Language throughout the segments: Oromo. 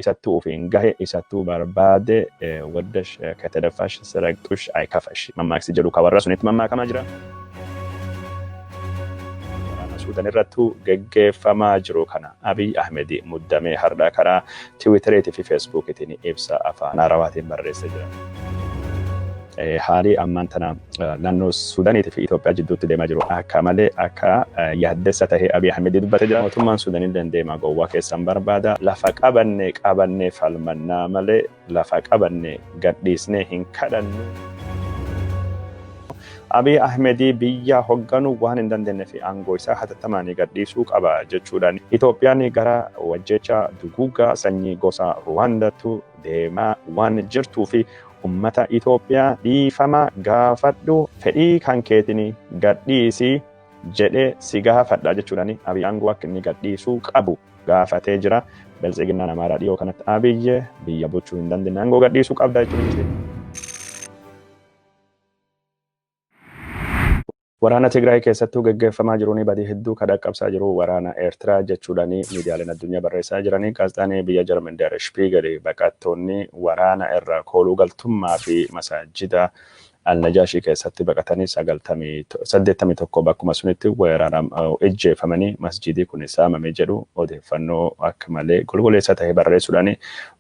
Isattuu ofiin gahe, isattuu barbaade. ወደሽ ከተደፋሽ ሲረግጡሽ አይከፋሽ mammaaksi jedhu ka warra sunitti mammaakamaa jira. Waraana Suudaan irrattuu geggeeffamaa jiru kana Abiy Ahmed muddamee har'a karaa Tiwiiteriitii fi Feesbuukiitiin ibsa afaan Arabaatiin barreessee jira. Haalli ammaan tana naannoo Suudaaniitii fi Itoophiyaa jidduutti deemaa jiru akka malee akka yaaddessa tahee Abiy Ahmed dubbatee jira. Mootummaan Suudaanii dandeemaa gowwaa keessan barbaada. Lafa qabanne qabannee falmannaa malee lafa qabanne gadhiisnee hin kadhannu. Abiy Ahmed biyya hoogganuu waan hin dandeenye fi aangoo isaa hatattamaan gadhiisuu qaba jechuudhaan, Itoophiyaan gara wajjecha duguuggaa sanyii gosa Ruwaandaatu deemaa waan jirtuu fi ummata Itoophiyaa dhiifama gaafadhu, fedhii kan keetiin gadhiisii jedhee si gaafadha jechuudhaan Abiy aangoo akka inni gadhiisuu qabu gaafatee jira. Biltsiginnaan Amaaraa dhiyoo kanatti Abiy biyya bulchuu hin dandeenye, aangoo gadhiisuu qabda jechuudha. Waraana Tigraay keessattuu geggeeffamaa jiruun badii hedduu kan dhaqqabsaa jiru waraana Eertiraa jechuudhaan miidiyaaleen addunyaa barreessaa jiranii. Gaazexaan biyya Jarman Der Spiegel baqattoonni waraana irra kooluu galtummaa fi masaajida Al-Najaashii keessatti baqatanii 81 bakkuma sunitti weerara ejjeefamanii, masjidii kun saamame jedhu odeeffannoo akka malee golgoleessa ta'e barreessuudhaan,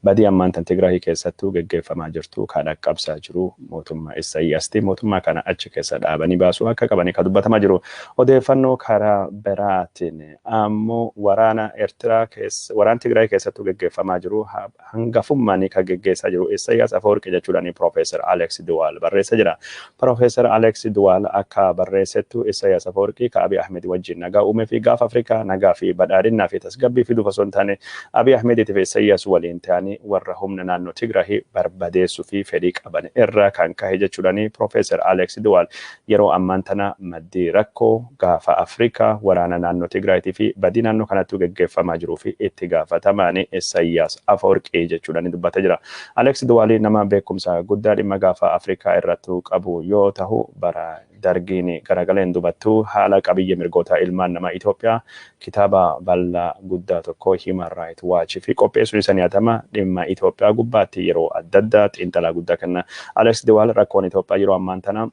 badii ammaan tan Tigraay keessattuu geggeeffamaa jirtu kan dhaqqabsaa jiru mootummaa Isaayyaasti. Mootummaa kana achi keessa dhaabanii baasuu akka qabanii kan dubbatamaa jiru. Odeeffannoo karaa biraatiin ammoo waraana Eertiraa keessa, waraana Tigraay keessattuu geggeeffamaa jiru hangafummaan kan geggeessaa jiru Isaayyaas Afeworqi jechuudhaan Piroofeesar Alex de Waal barreessa jira. Piroofeesar Alex de Waal akka barreessettu, Isaayyaas Afeworqi ka Abiy Ahmed wajjin nagaa uumee fi gaafa Afrikaa nagaa fi badhaadhinnaa fi tasgabbii fiduuf osoo hin taane, Abiy Ahmediitii fi Isaayyaas waliin ta'anii warra humna naannoo Tigraay barbadeessuu fi fedhii qaban irraa kan kahe jechuudhaan Piroofeesar Alex de Waal yeroo ammaan tana maddii rakkoo gaafa Afrikaa, waraana naannoo Tigraayitii fi badii naannoo kanatti geggeeffamaa jiruu fi itti gaafatamaan Isaayyaas Afeworqii jechuudhaan dubbatee jira. Alex de Waal nama beekumsa guddaa dhimma gaafa Afrikaa irratti qabu yoo ta'u, bara dargiin garagaleen dubattuu haala qabiyyee mirgoota ilmaan namaa Itoophiyaa kitaaba bal'aa guddaa tokko Human Rights Watch fi qopheessuun isa nyaatama. Dhimma Itoophiyaa gubbaatti yeroo adda addaa xiinxalaa guddaa kenna. Alex de Waal rakkoon Itoophiyaa yeroo ammaan tana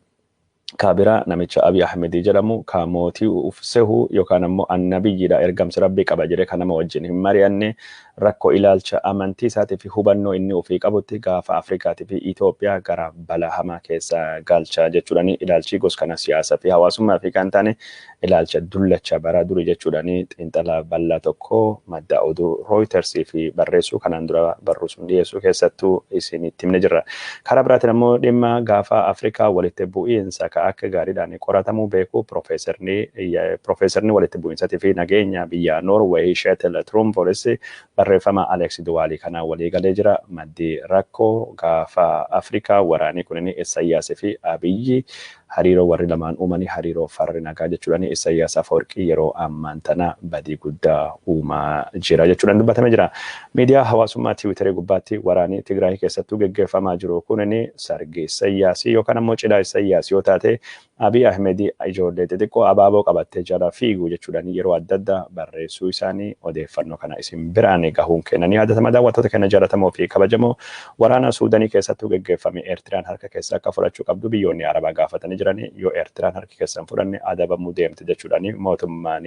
kaabira namicha Abiy Ahmed jedhamu ka mootii uf sehu yookaan ammoo annabiyyiidha, ergamsa rabbii qaba jedhee kan nama wajjin hin mari'anne, rakkoo ilaalcha amantii isaatii fi hubannoo inni ofii qabutti gaafa Afrikaatii fi Itoophiyaa gara balaa hamaa keessa galcha jechuudhaan, ilaalchi gos kana siyaasa fi hawaasummaa fi kan taane ilaalcha dullacha bara durii jechuudhaan xiinxala bal'aa tokko madda oduu Reuters fi barreessuu kanaan dura barruu sun dhiyeessuu keessattuu isinitti himne jirra. Karaa biraatiin ammoo dhimma gaafa Afrikaa walitti bu'iinsa ka akka gaariidhaan qoratamuu beeku Piroofeesarni walitti bu'iinsatii fi nageenya biyya Norway Kjetil Tronvoll barreeffama Alex de Waal kana walii galee jira. Maddi rakkoo gaafa Afrikaa waraanii kunin Isaayyaasii fi Abiyyi, hariiroo warri lamaan uumanii hariiroo farri nagaa jechuudhaan Isaayyaas Afeworqii yeroo ammaan tana badii guddaa uumaa jira jechuudhaan dubbatamee jira. Miidiyaa hawaasummaa Tiwiitarii gubbaatti waraanii Tigraay keessattuu geggeeffamaa jiru kunin sargi Isaayyaasii yookaan ammoo cidha Isaayyaas yoo taate, Abiy Ahmed ijoollee xixiqqoo abaaboo qabattee jala fiigu jechuudhaan yeroo adda addaa barreessuu isaanii odeeffannoo kana isin biraan gahuun kennanii yaadatama. Daawwattoota keenya jaallatamoo fi kabajamoo, waraana Suudanii keessattuu geggeeffame Eertiraan harka keessa akka fudhachuu qabdu biyyoonni Arabaa gaafatanii jiranii. Yoo Eertiraan harka keessa hin fudhanne adabamuu deemte jechuudhaan mootummaan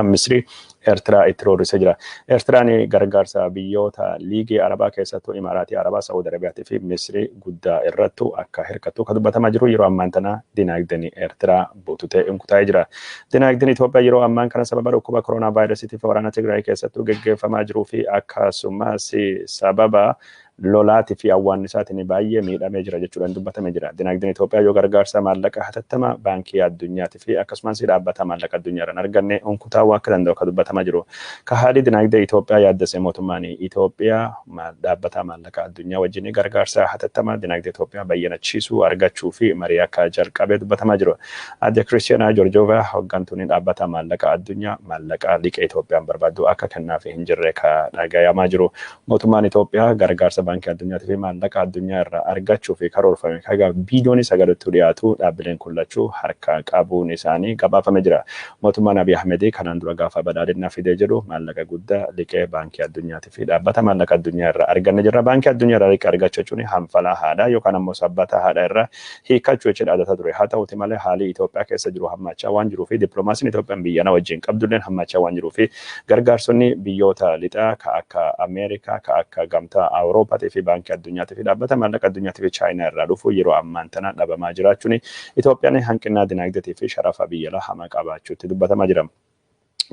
Misrii Eertiraa itti roorrisee jira. Eertiraan gargaarsa biyyoota liigii Arabaa, keessattuu Imaaraatii Arabaa, Saa'ud Arabiyaatii fi Misrii guddaa irrattu akka hirkattu kan dubbatamaa jiru. Yeroo ammaan tana dinaagdeen Eertiraa bututee kutaa'ee jira. Dinaagdeen Itoophiyaa yeroo ammaan kana sababa dhukkuba koronaa vaayirasiitiif waraana Tigraay keessattuu geggeeffamaa jiruu fi akkasumas sababa lolaatii fi awwaannisaatiin baay'ee miidhamee jira jechuudhaan dubbatamee jira. Dinaagdeen Itoophiyaa yoo gargaarsa maallaqa hatattama baankii addunyaatii fi akkasumas dhaabbata maallaqa addunyaarraan arganne unkutaawuu akka danda'u kan dubbatamaa jiru. Ka haalli dinaagdee Itoophiyaa yaaddese mootummaan Itoophiyaa dhaabbata maallaqa addunyaa wajjin gargaarsa hatattama dinaagdee Itoophiyaa bayyanachiisuu argachuu fi marii akka jalqabee dubbatamaa jiru. Adde Kiristiyaanaa Joorjoovaa, hooggantuun dhaabbata maallaqa addunyaa, maallaqa liqa Itoophiyaan barbaaddu akka kennaaf hin jirre ka dhagayamaa jiru. Mootummaan Itoophiyaa gargaarsa baankii addunyaatii fi maallaqa addunyaa irraa argachuu fi karoorfame kagaa biiliyoonii 9tti dhiyaatu dhaabbileen kun lachuu harka qabuun isaanii gabaafame jira. Mootummaan Abiy Ahmed kanaan dura gaafa badhaadhinaa fidee jedhu maallaqa guddaa liqee baankii addunyaatii fi dhaabbata maallaqa addunyaa irraa arganne jirra. Baankii addunyaa irraa liqee argachuu jechuun hanfalaa haadhaa yookaan ammoo sabbata haadhaa irraa hiikkachuu jechuudha aadata ture. Haa ta'uti malee haalli Itoophiyaa keessa jiru hammaachaa waan jiruu fi dippiloomaasiin Itoophiyaan biyya na wajjin qabdulleen hammaachaa waan jiruu fi gargaarsonni biyyoota lixaa ka akka Ameerikaa, ka akka gamtaa Awurooppaatii fi baankii addunyaatii fi dhaabbata maallaqa addunyaatii fi Chaayinaa irraa dhufu yeroo ammaan tana dhabamaa jiraachuun Itoophiyaan hanqina dinagdeetii fi sharafa biyya alaa hamaa qabaachuutti dubbatamaa jira.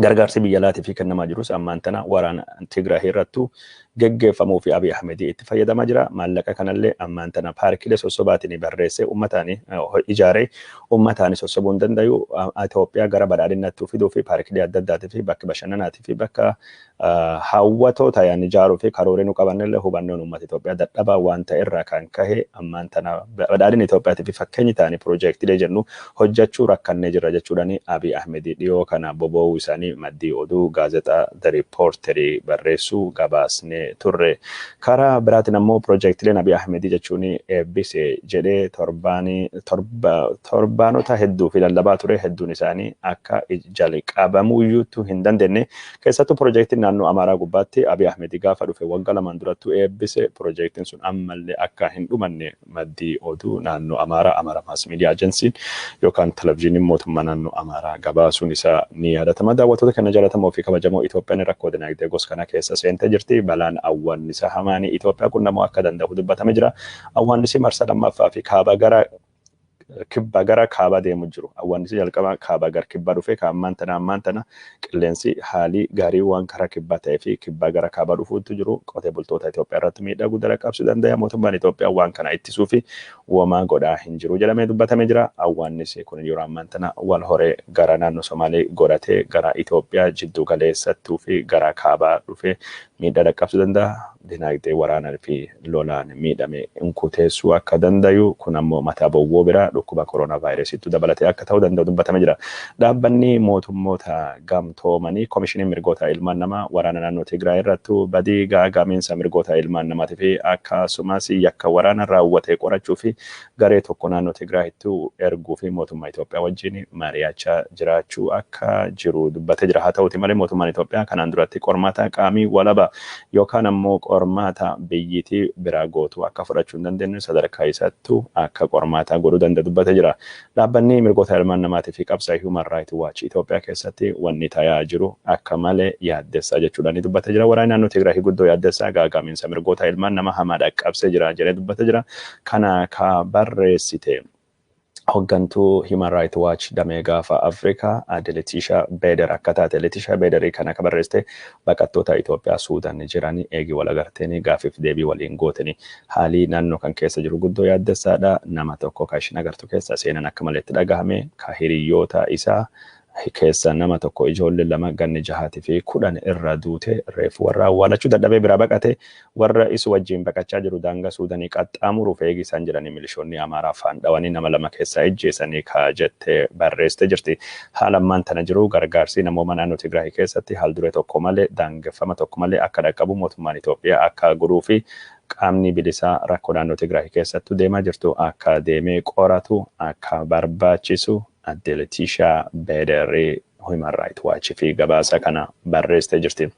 Gargaarsi biyya alaatii fi kennamaa jirus ammaan tana waraana Tigraay irrattu geggeeffamuu fi Abiy Ahmed itti fayyadamaa jira. Maallaqa kanallee ammaan tana paarkilee sossobaatiin barreessee uummataan ijaaree uummataan sossobuu hin danda'u. Itoophiyaa gara badhaadhinaatti fiduu fi paarkilee adda addaatii fi bakka bashannanaatii fi bakka hawwatoo ta'an ijaaruu fi karoorii nu qabannellee hubannoon uummata Itoophiyaa dadhabaa waan ta'e irraa kan kahe ammaan tana badhaadhina Itoophiyaatii fi fakkeenyi ta'anii piroojeektiilee jennu hojjechuu rakkannee jirra jechuudhaan Abiy Ahmed dhiyoo kana boba'uu isaanii maddii oduu gaazexaa The Reporter barreessuu gabaasnee turre. Karaa biraatiin ammoo piroojeektiileen Abiy Ahmed jechuun eebbise jedhee torbaanota hedduu fi lallabaa ture hedduun isaanii akka jalqabamuuyyuu hin dandeenye. Keessattuu piroojeektiin naannoo Amaaraa gubbaatti Abiy Ahmed gaafa dhufe waggaa 2 durattuu eebbise piroojeektiin sun ammallee akka hin dhumanne maddii oduu naannoo Amaaraa Amaaraa Maas Miidiyaa Ajensiin yookaan televizyiiniin mootummaa naannoo Amaaraa gabaasuun isaa ni yaadatama. Daawwattoota kana jaallatamoo fi kabajamoo Itoophiyaan rakkoo dinagdee gosa kana keessa seentee jirti. Balaan awwaannisa hamaan Itoophiyaa qunnamuu akka danda'u dubbatamee jira. Awwaannisi marsa lammaffaa fi kaaba gara kibba gara kaaba deemu jiru. Awwaannisi jalqaba kaaba gara kibba dhufe ammaan tana qilleensi haalii gaarii waan karaa kibbaa ta'ee fi kibba gara kaaba dhufuutu jiru. Qotee bultoota Itoophiyaa irratti miidhaa guddaa qaqqabsiisuu danda'a. Mootummaan Itoophiyaa waan kana ittisuu fi womaa godhaa hin jiru jedhamee dubbatamee jira. Awwaannisi kun yeroo ammaan tana wal horee gara naannoo Somaalee godhatee gara Itoophiyaa jiddu galeessattuu fi gara kaabaa dhufe miidhaa dhaqqabsiisuu danda'a. Dinagdee waraanaa fi lolaan miidhame inkuteessuu akka danda'u kun ammoo mataa bowwoo biraa dhukkuba koronaa vaayirasiitti dabalatee akka ta'uu danda'u dubbatamee jira. Dhaabbanni mootummoota gamtoomanii koomishiniin mirgoota ilmaan namaa waraana naannoo Tigraay irrattu badii gaagamiinsa mirgoota ilmaan namaatii fi akkasumas yakka waraana raawwatee qorachuu fi garee tokko naannoo Tigraayitti erguu fi mootummaa Itoophiyaa wajjin mari'achaa jiraachuu akka jiru dubbatee jira. Haa ta'uti malee mootummaan Itoophiyaa kanaan duratti qormaata qaamii walaba yookaan ammoo qormaata biyyiitii biraa gootu akka fudhachuu hin dandeenye sadarkaa isaattu akka qormaata godhuu danda'u dubbatee jira. Dhaabbanni mirgoota ilmaan namaatii fi qabsaa Human Rights Watch Itoophiyaa keessatti wanni tayaa jiru akka malee yaaddessaa jechuudhaan dubbatee jira. Waraanni naannoo Tigraay guddoo yaaddessaa gaagamiinsa mirgoota ilmaan nama hamaa dhaqqabsee jira jedhee dubbatee jira. Kana ka barreessite hoggantuu Human Rights Watch damee gaafa Afrikaa adde Letitia Beder akka taate. Letitia Bederii kana akka barreessite baqattoota Itoophiyaa Suudaan jiran eegi wal agarteeni gaafiif deebii waliin gooteni haalii naannoo kan keessa jiru guddoo yaaddessaadha. Nama tokko kan ishin agartu keessa seenan akka maleetti dhagahame ka hiriyoota isaa keessa nama tokko ijoollee 2 ganni 6 fi 10 irra duute reefu warra awwaalachuu dadhabee biraa baqate warra isu wajjin baqachaa jiru daangaa Suudaanii qaxxaamuruuf eegisan jedhanii milishoonni Amaaraa afaan dhawanii nama 2 keessaa ijjeessanii kaa jettee barreessite jirti. Haala ammaan tana jiru gargaarsi namooma naannoo Tigraay keessatti haal duree tokko malee daangeffama tokko malee akka dhaqqabu mootummaan Itoophiyaa akka godhuu fi qaamni bilisaa rakkoo naannoo Tigraay keessattuu deemaa jirtu akka deemee qoratu akka barbaachisu adde Letitia Bederii Human Rights Watch fi gabaasa kana barreessitee jirti.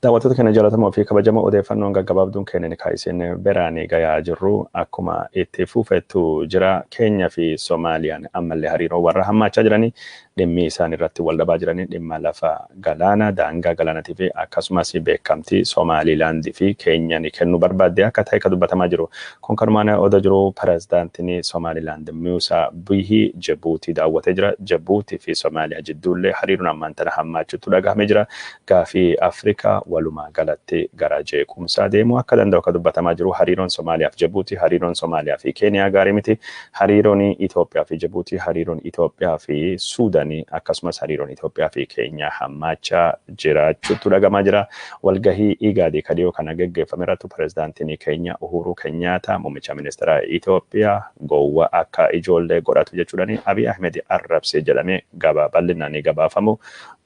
Daawwattoota kana jaallatamoo fi kabajamoo odeeffannoon gaggabaabduun kennan kaayisiin biraanii gayaa jirru akkuma itti fufettu jira. Keenya fi Soomaaliyaan ammallee hariiroo warra hammaachaa jiranii dhimmi isaan irratti wal dhabaa jiranii dhimma lafa galaana daangaa galaanaatii fi akkasumas beekamtii Somaalilaandii fi Keenyaan kennuu barbaadde akka ta'e kan dubbatamaa jiru. Kun kanumaan odoo jiru pirezidaantiin Somaalilaand Muusaa Bihii Jibuutii daawwatee jira. Jibuutii fi Somaaliyaa jidduullee hariiroon ammaan tana hammaachuutu dhagahamee jira. Gaafii Afrikaa walumaa galatti gara jeequmsaa deemuu akka danda'u akka dubbatamaa jiru. Hariiroon Somaaliyaa fi Jibuutii, hariiroon Somaaliyaa fi Keeniyaa gaarii miti. Hariiroon Itoophiyaa fi Jibuutii, hariiroon Itoophiyaa fi Suudaanii akkasumas hariiroon Itoophiyaa fi Keeniyaa hammaachaa jiraachuutu dhagamaa jira. Walgahii Igaadii kadhiyoo kana geggeeffame irratti pirezidaantiin Keeniyaa Uhuru Kenyaata muummicha ministeera Itoophiyaa gowwa akka ijoollee godhatu jechuudhaan Abiy Ahmed arrabsee jedhamee gabaa bal'inaan gabaafamu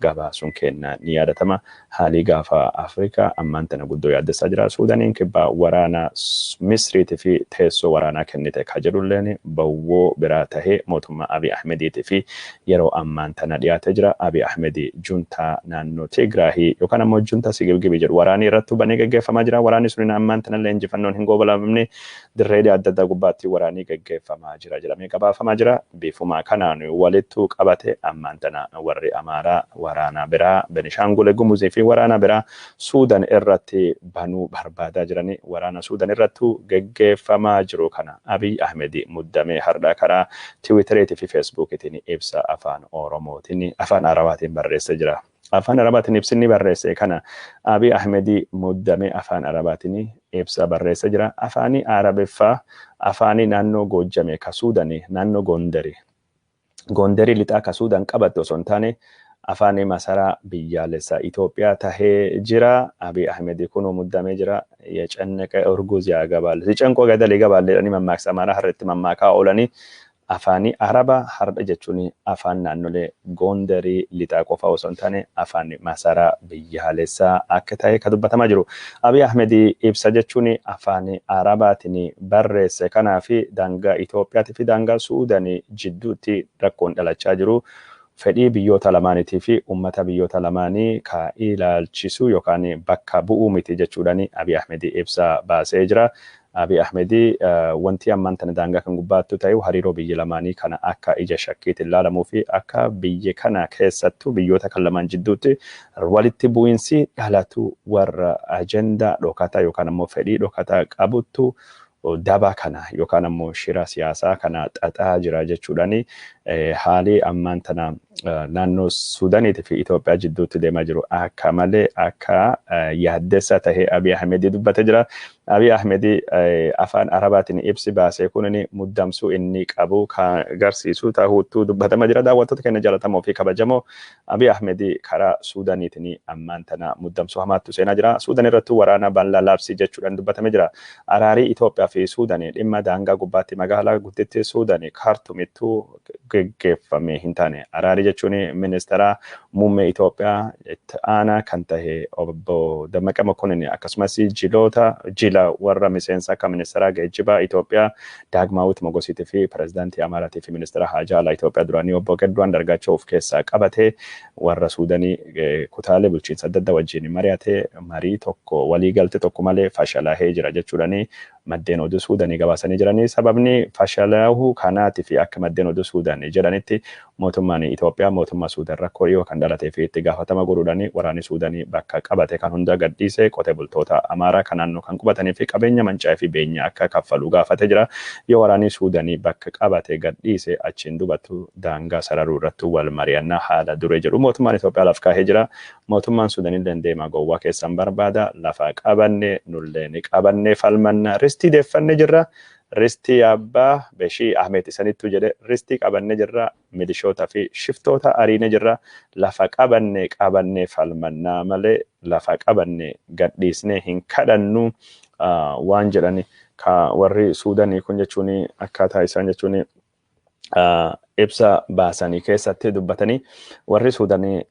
Gabaasuun kenna ni yaadatama. Haalii gaafa Afrikaa ammaan tana guddoo yaaddessaa jira. Suudaaniin kibbaa waraana Misriitii fi teessoo waraanaa kennite ka jedhulleen bawwoo biraa tahee mootummaa Abiy Ahmediitii fi yeroo ammaan tana dhiyaatee jira. Abiy Ahmedi juntaa naannoo Tigraahii yookaan ammoo juntaa Sigibgibii jedhu waraanii irratti banee gaggeeffamaa jira. Waraanni sun ammaan tanallee injifannoon hin goobalamne, dirree adda addaa gubbaatti waraanii gaggeeffamaa jira jedhamee gabaafamaa jira. Bifuma kanaan walittu qabate ammaan tana warri Amaaraa waraana biraa Benishaangul Gumuzii fi waraana biraa Suudan irratti banuu barbaadaa jiranii. Waraana Suudan irrattu gaggeeffamaa jiru kana Abiy Ahmed muddamee har'a karaa Tiwiitereetii fi Feesbuukiitiin ibsa afaan Oromootiin, afaan Arabaatiin barreessee jira. Afaan Arabaatiin ibsinni barreesse kana, Abiy Ahmed muddamee afaan Arabaatiin ibsa barreessee jira. Afaanii Arabiffaa afaanii naannoo Goojjame ka Suudanii naannoo Gondari. Gondarii lixaa ka Suudaan qabatte osoo hin taane afaan masaraa biyyaalessaa Itoophiyaa tahee jira. Abiy Ahmed kunoo muddamee jira. የጨነቀ እርጉዝ ያገባል ሲጨንቆ ገደል ይገባል jedhanii mammaaksa Amaaraa har'atti mammaakaa oolanii, afaanii Arabaa har'a jechuun afaan naannolee Gondarii lixaa qofa osoo hin taane afaan masaraa biyyaalessaa akka ta'e kan dubbatamaa jiru. Abiy Ahmed ibsa jechuun afaan Arabaatiin barreesse kanaa fi daangaa Itoophiyaatii fi daangaa Suudaanii jidduutti rakkoon dhalachaa jiru. Fedhii biyyoota lamaaniitii fi uummata biyyoota lamaanii ka ilaalchisu yookaan bakka bu'uu miti jechuudhaan Abiy Ahmed ibsa baasee jira. Abiy Ahmed wanti ammaan tana daangaa kan gubbaattu ta'e hariiroo biyya lamaanii kana akka ija shakkiitiin ilaalamuu fi akka biyya kana keessattuu biyyoota kan lamaan jidduutti walitti bu'iinsi dhalatu warra ajendaa dhokataa yookaan ammoo fedhii dhokataa qabuttu daba kana yookaan ammoo shira siyaasaa kana xaxaa jira jechuudhaan haalii ammaan tana naannoo Suudaaniitii fi Itoophiyaa jidduutti deemaa jiru akka malee akka yaaddessa tahee Abiy Ahmed dubbatee jira. Abiy Ahmed afaan Arabaatiin ibsi baasee kun muddamsuu inni qabu kan agarsiisu ta'uutu dubbatama jira. Daawwattoota keenya jaallatamoo fi kabajamoo, Abiy Ahmed karaa Suudaaniitiin ammaan tana muddamsuu hamaattu seenaa jira. Suudaan irrattuu waraana bal'aa labsii jechuudhaan dubbatamee jira. Araarii Itoophiyaa fi Suudaanii dhimma daangaa gubbaatti magaalaa guddittii Suudaanii Kaartumittuu geggeeffame hin taane. Araarii jechuun ministeera muummee Itoophiyaa itti aanaa kan tahe obbo Dammaqa Mokonnin akkasumas jiloota jila warra miseensa akka ministeera geejjibaa Itoophiyaa Daagmaawit Mogosiitii fi pirezidaantii Amaaraatii fi ministeera haajaa alaa Itoophiyaa duraanii obbo Gadduu Andargaachoo of keessaa qabatee warra Suudanii kutaalee bulchiinsa adda addaa wajjin mari'atee marii tokko walii galte tokko malee fashalaahee jira jechuudhaani maddeen oduu Suudanii gabaasanii jiranii. Sababni fashalaahuu kanaatii fi akka maddeen oduu Suudanii jedhanitti mootummaan Itoophiyaa mootummaa Suudaan rakkoo dhiyoo kan dhalatee fi itti gaafatama godhuudhaan waraanni Suudanii bakka qabate kan hunda gadhiisee qote bultoota Amaaraa kan naannoo kan qubatanii fi qabeenya manca'ee fi beenya akka kaffalu gaafatee jira. Yoo waraanni Suudanii bakka qabate gadhiise achiin dubattu daangaa sararuu irratti wal mari'annaa haala duree jedhu mootummaan Itoophiyaa laf kaahee jira. Mootummaan Suudanii dandeema gowwaa keessan barbaada, lafa qabanne nullee ni qabanne falmanna, ristii deeffanne jirra. Ristii abbaa Beshii Ahmed isanittu jedhe, ristii qabanne jirra, milishoota fi shiftoota ariine jirra, lafa qabanne qabanne falmannaa malee lafa qabanne gadhiisne hin kadhannu waan jedhani ka warri Suudanii kun jechuun akkaataa isaan jechuun ibsa baasanii keessatti dubbatanii, warri Suudanii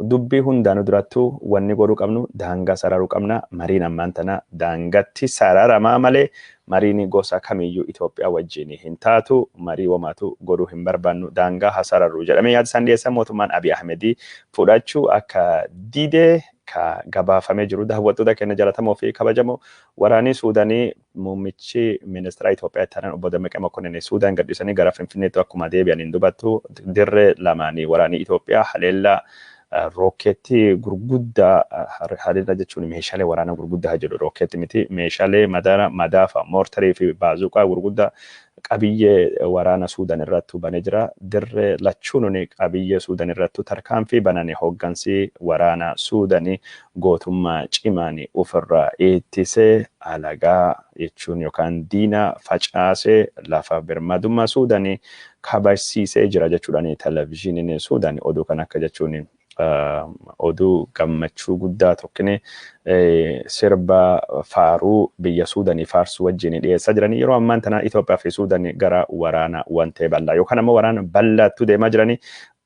dubbii hundaanuu durattuu wanni godhuu qabnu daangaa sararuu qabna, mariin ammaan tana daangatti sararamaa malee mariin gosa kamiyyuu Itoophiyaa wajjin hin taatu, marii womaatu godhuu hin barbaannu, daangaa haa sararru jedhamee yaada isaan dhiyeessan mootummaan Abiy Ahmedii fudhachuu akka didee ka gabaafamee jiru. Daawwattoota keenya jaallatamoo fi kabajamoo, waraanni Suudaanii muummichi ministeera Itoophiyaa itti aanan obbo Dammaqee Mokonnin Suudaan gadhiisanii gara Finfinneetti akkuma deebi'aniin dubattu dirree lamaanii waraanni Itoophiyaa haleellaa rookeettii gurguddaa, haleellaa jechuun meeshaalee waraanaa gurguddaa jedhu, rookeetti miti, meeshaalee madaala madaafa moortarii fi baazuqaa gurguddaa qabiyyee waraana Suudaan irratti banee jira. Dirree lachuun qabiyyee Suudaan irratti tarkaanfii banane hooggansi waraana Suudaanii gootummaa cimaan ofirraa ittisee alagaa jechuun yookaan diina facaasee lafa birmadummaa Suudaanii kabajsiisee jira jechuudhaan televizyiiniin Suudaan oduu kan akka jechuun oduu gammachuu guddaa tokkine sirba faaruu biyya Suudanii faarsuu wajjin dhiyeessaa jiranii. Yeroo ammaan tana Itoophiyaa fi Suudanii gara waraana wantee bal'aa yookaan ammoo waraana bal'aattu deemaa jiranii.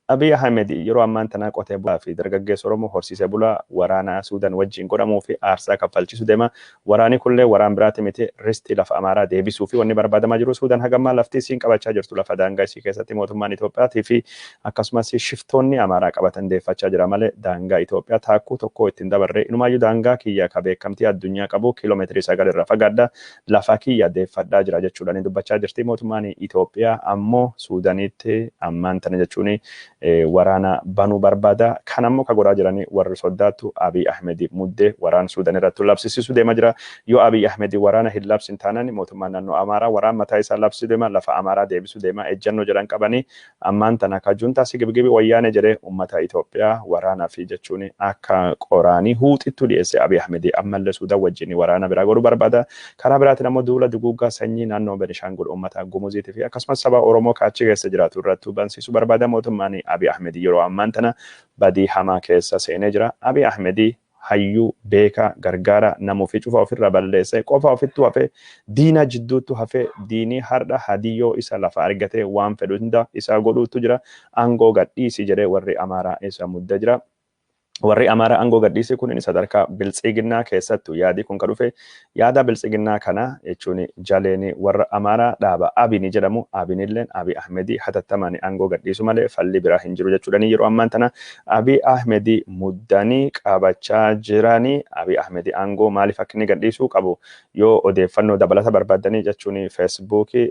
Abiy Ahmed yeroo ammaan tanaa qotee bulaa fi dargaggeessa Oromoo horsiisee bulaa waraana Suudaan wajjin godhamuu fi aarsaa kaffalchiisu deema. Waraanni kunillee waraan biraati miti, ristii lafa Amaaraa deebisuu fi wanni barbaadamaa jiru. Suudaan hagammaa lafti isiin qabachaa jirtu lafa daangaa isii keessatti mootummaan Itoophiyaatii fi akkasumas shiftoonni Amaaraa qabatan deeffachaa jira malee daangaa Itoophiyaa taakkuu tokko ittiin dabarre, inumaayyuu daangaa kiyya ka beekamtii addunyaa qabu kiiloomeetirii 9 irra fagaadha, lafa kiyya deeffadhaa jira jechuudhaan dubbachaa jirti. Mootummaan Itoophiyaa ammoo Suudaanitti ammaan tana jechuun waraana banuu barbaada. Kan ammoo ka godhaa jiranii warri soddaattu Abiy Ahmed muddee waraana Suudaan irratti labsisiisuu deemaa jira. Yoo Abiy Ahmed waraana hin labsin taanaan mootummaan naannoo Amaaraa waraan mataa isaa labsisuu deema, lafa Amaaraa deebisuu deema ejjennoo jedhan qabanii. Ammaan tana ka juntaa sigibgibi wayyaane jedhee uummata Itoophiyaa waraanaa fi jechuun akka qoraanii huuxittu dhiyeesse Abiy Ahmed ammallee Suudaan wajjin waraana biraa godhuu barbaada. Karaa biraatiin ammoo duula duguuggaa sanyii naannoo Benishaangul uummata Gumuziitii fi akkasumas saba Oromoo kaachi keessa jiraatu irratti bansiisuu barbaada. Mootummaan Abiy Ahmed yeroo ammaan tana badii hamaa keessa seenee jira. Abiy Ahmed hayyuu beekaa gargaara namuu fi cufa ofirra balleessee qofa ofittu hafee, diina jidduuttu hafee, diinii har'a hadiyyoo isa lafa argatee waan fedhu hunda isaa godhuutu jira. Aangoo gadhiisi jedhee warri Amaaraa isa mudda jira. Warri Amaaraa aangoo gadhiisi kun sadarkaa biltsiginnaa keessattu yaadi kun ka dhufe yaada biltsiginnaa kana jechuun jaleen warra Amaaraa dhaaba Abini jedhamu, Abinilleen Abiy Ahmedii hatattamaan aangoo gadhiisu malee falli biraa hin jiru jechuudhani yeroo ammaan tana Abiy Ahmedii muddanii qabachaa jiranii. Abiy Ahmedii aangoo maaliif akka inni gadhiisuu qabu yoo odeeffannoo dabalata barbaaddanii jechuun Feesbuukii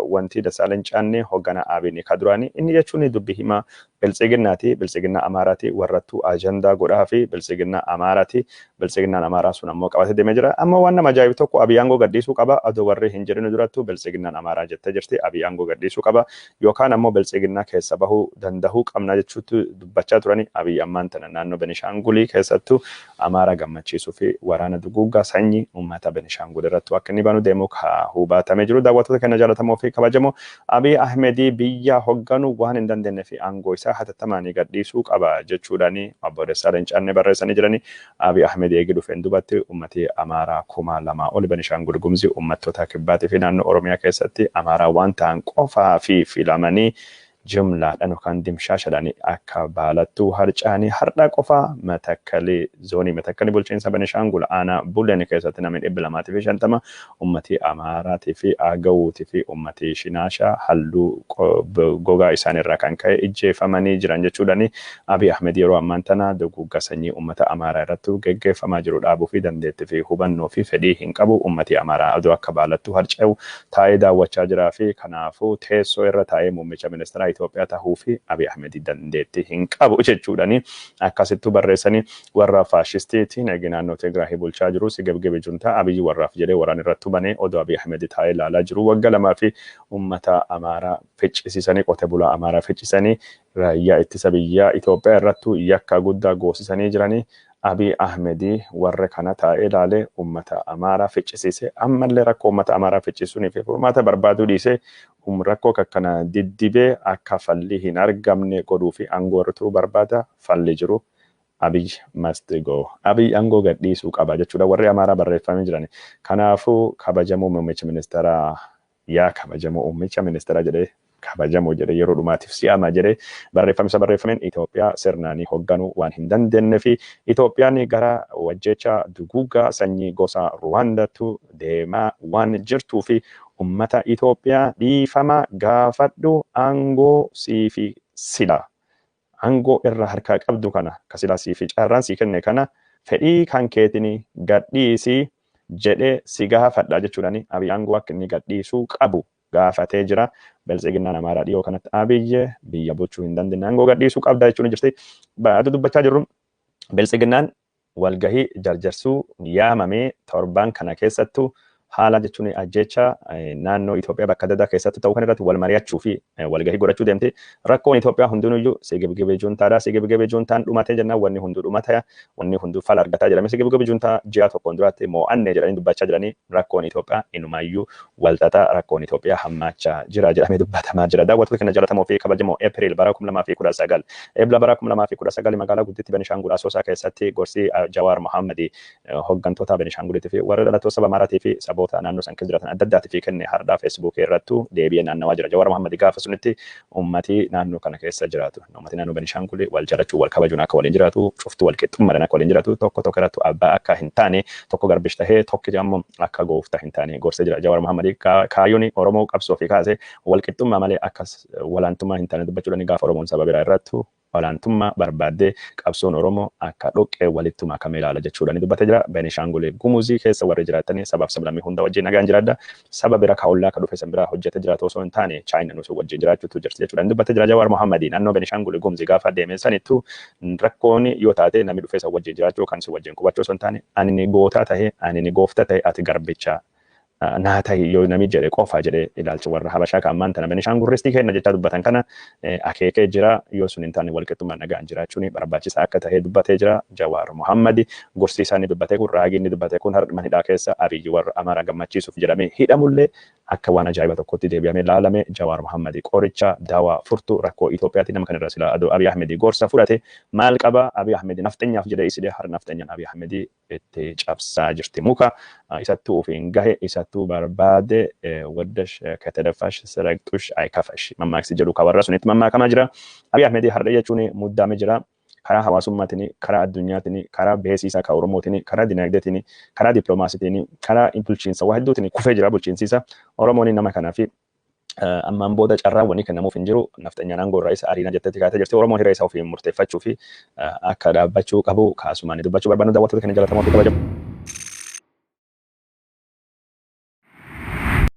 wanti Dassaaleny Caannee hoogganaa Abini ka duraanii, inni jechuun dubbi himaa biltsiginnaati, biltsiginnaa Amaaraati, warrattuu ajandaa godhaa fi biltsiginnaa Amaaraati. Biltsiginnaan Amaaraa sun ammoo qabatee deemee jira. Amma waan nama ajaa'ibu tokko, Abiy aangoo gadhiisuu qaba adoo warri hin jedhin durattu biltsiginnaan Amaaraa jettee jirti. Abiy aangoo gadhiisuu qaba yookaan ammoo biltsiginnaa keessa bahuu dandahuu qabna jechuutti dubbachaa turani. Abiy ammaan tana naannoo Benishaangulii keessattuu Amaaraa gammachiisuu fi waraana duguuggaa sanyii uummata Benishaangul irrattu akka inni banu deemu ka hubatamee jiru. Daawwattoota keenya jaallatamoo fi kabajamoo, Abiy Ahmedii biyya hoogganuu waan hin dandeenye fi aangoo isaa hatattamaan gadhiisuu qaba jechuudhaan obbo Dassaaleny Caannee barreessanii jirani. Abiy Ahmed eegi dhufeen duubatti uummati Amaaraa 2000 ol Benishaangul Gumuzii, uummattoota Kibbaatii fi naannoo Oromiyaa keessatti Amaaraa waan ta'an qofaa fi filamanii jumlaadhaan yookaan dimshaashadhaan akka baalattuu harcaanii har'a qofa Matakkalii, zoonii Matakkalii, bulchiinsa Benishaangul, aanaa Buleen keessatti namni 250 ummati Amaaraatii fi Agawuutii fi ummati Shinaashaa halluu gogaa isaaniirraa kan ka'e ijjeefamanii jiran jechuudhaan. Abiy Ahmed yeroo ammaan tana duguugga sanyii ummata Amaaraa irratti geggeeffamaa jiru dhaabuu fi dandeettii fi hubannoo fi fedhii hin qabu. Ummati Amaaraa aduu akka baalattuu harca'u taa'ee daawwachaa jiraa fi kanaafuu teessoo irra taa'ee muummicha ministeeraa Itoophiyaa tahuu fi Abiy Ahmed dandeettii hin qabu jechuudhaan akkasittuu barreessanii. Warra faashistiitiin eegi naannoo Tigraahii bulchaa jiru sigabgabe juntaa Abiy warraaf jedhee waraan irratti banee odoo Abiy Ahmed taa'ee ilaalaa jiru waggaa 2 fi ummata Amaaraa ficcisiisanii, qote bulaa Amaaraa ficcisanii, raayyaa ittisa biyyaa Itoophiyaa irrattuu yakka guddaa goosisanii jiranii. Abiy Ahmedii warra kana taa'ee ilaalee ummata Amaaraa ficcisiise ammallee rakkoo ummata Amaaraa ficcisuunii fi furmaata barbaaduu dhiisee rakkoo akkana diddibee akka falli hin argamne godhuu fi aangoo irra turuu barbaada. Falli jiru Abiy must go. Abiy aangoo gadhiisuu qaba jechuudha warri Amaaraa barreeffamee jiran. Kanaafuu kabajamoo muummicha ministeeraa, yaa kabajamoo muummicha ministeeraa jedhee, kabajamoo jedhee yeroo dhumaatiif si'ama jedhee barreeffamisa barreeffameen, Itoophiyaa sirnaanii hoogganuu waan hin dandeenye fi Itoophiyaan gara wajjecha duguuggaa sanyii gosa Ruwaandaatu deemaa waan jirtuu fi ummata Itoophiyaa dhiifama gaafadhu, aangoo siifi sila aangoo irra harkaa qabdu kana ka sila siifi carraan sii kenne kana fedhii kan keetiin gadhiisii jedhee si gaafadha jechuudhaan Abiy aangoo akka inni gadhiisuu qabu gaafatee jira. Biltsiginnaan Amaaraa dhiyoo kanatti Abiyyi biyya bulchuu hin dandeenye, aangoo gadhiisuu qabda jechuun jirti. Aduu dubbachaa jirru biltsiginnaan walgahii jarjarsuu yaamamee torban kana keessattuu haala jechuun ajjecha naannoo Itoophiyaa bakka adda addaa keessatti ta'uu kan irratti wal mari'achuu fi walgahii godhachuu deemte. Rakkoon Itoophiyaa hundinuyyuu sigibgibee juntaadha. Sigibgibee juntaan dhumatee jennaan wanni hunduu dhumata, wanni hunduu fala argataa jedhame. Sigibgibee juntaa ji'a tokkoon duraatti mo'anne jedhanii dubbachaa jiranii, rakkoon Itoophiyaa inumaayyuu walxaxaa, rakkoon Itoophiyaa hammaachaa jira jedhamee dubbatamaa jira. Daawwattoota keenya jaallatamoo fi kabajamoo, Eepiriil bara 2019, Eebla bara 2019 magaalaa gudditti Benishaangul Asoosaa keessatti gorsi Jawaar Mohaammed hooggantoota Benishaanguliitii fi warra dhalattoota saba Amaaraatii fi saboota saboota naannoo san keessa jiraatan adda addaatiif kenne hardhaa Feesbuukii irrattu deebi'ee naannawaa jira. Jawaar Mohammad gaafa sunitti ummati naannoo kana keessa jiraatu, ummati naannoo Benishaangul wal jaalachuu, wal kabajuun akka waliin jiraatu, cuftu wal qixxummaadhaan akka waliin jiraatu, tokko tokko irrattu abbaa akka hin taane, tokko garbish tahee tokki ammoo akka gooftaa hin taane gorsee jira. Jawaar Mohammad kaayyoon Oromoo qabsoo fi kaase wal qixxummaa malee akka walaantummaa hin taane dubbachuudhaan, gaafa Oromoon saba biraa irrattu olaantummaa barbaaddee qabsoon Oromoo akka dhoqqee walitti makamee ilaala jechuudha ni dubbatee jira. Benishaangul Gumuzii keessa warri jiraatanii sabaaf sablammii hunda wajjin nagaan jiraadha. Saba bira ka ollaa ka dhufe san biraa hojjetee jiraatu osoo hin taane, Chaayina nuti wajjin jiraachuutu jirti jechuudha ni dubbatee jira. Jawaar Mohammadii naannoo Benishaangul Gumuzii gaafa deeme sanittu rakkoon yoo taate, namni dhufe san wajjin jiraachuu kan si wajjin qubachuu osoo hin taane, ani ni gootaa tahe, ani ni goofta tahe, ati garbicha naa tahi yoo namni jedhe qofa jedhee, ilaalcha warra Habashaa kan ammaan tana Benishaangul ristii kenna jechaa dubbatan kana akeekee jira. Yoo sun hin taane, walqixxummaan nagaan jiraachuun barbaachisaa akka ta'e dubbatee jira. Jawaar Mohammadi gorsi isaa inni dubbatee kun, raagii inni dubbatee kun, har'a mana hidhaa keessa Abiyyi warra Amaaraa gammachiisuuf jedhamee hidhamullee akka waan ajaa'iba tokkotti deebi'amee laalame. Jawaar Mohammadi qoricha daawaa furtuu rakkoo Itoophiyaatti. Nama kanarra sila adoo Abiy Ahmed gorsa fudhate maal qaba? Abiy Ahmed nafxanyaaf jedhee isidee, har nafxanyaan Abiy Ahmed itti cabsaa jirti muka. Isattuu ofiin gahe, isattuu barbaade. ወደሽ ከተደፋሽ ሲረግጡሽ አይከፋሽ mammaaksi jedhu ka warra sunitti mammaakamaa jira. Abiy Ahmed har'a jechuun muddamee jira. Karaa hawaasummaatiin, karaa addunyaatiin, karaa beeksisaa ka Oromootiin, karaa dinagdeetiin, karaa dippiloomaasiitiin, karaa bulchiinsa waa hedduutiin kufee jira bulchiinsiisa. Oromoon nama kanaaf ammaan booda carraan wanni kennamuuf hin jiru. Nafxanyaan aangoo irraa isa ariinaa jettetti kaatee jirti. Oromoon hiree isaa ofiin murteeffachuu fi akka dhaabbachuu qabu kaasumaan dubbachuu barbaannu, daawwattoota keenya jaallatamoo fi kabajamoo.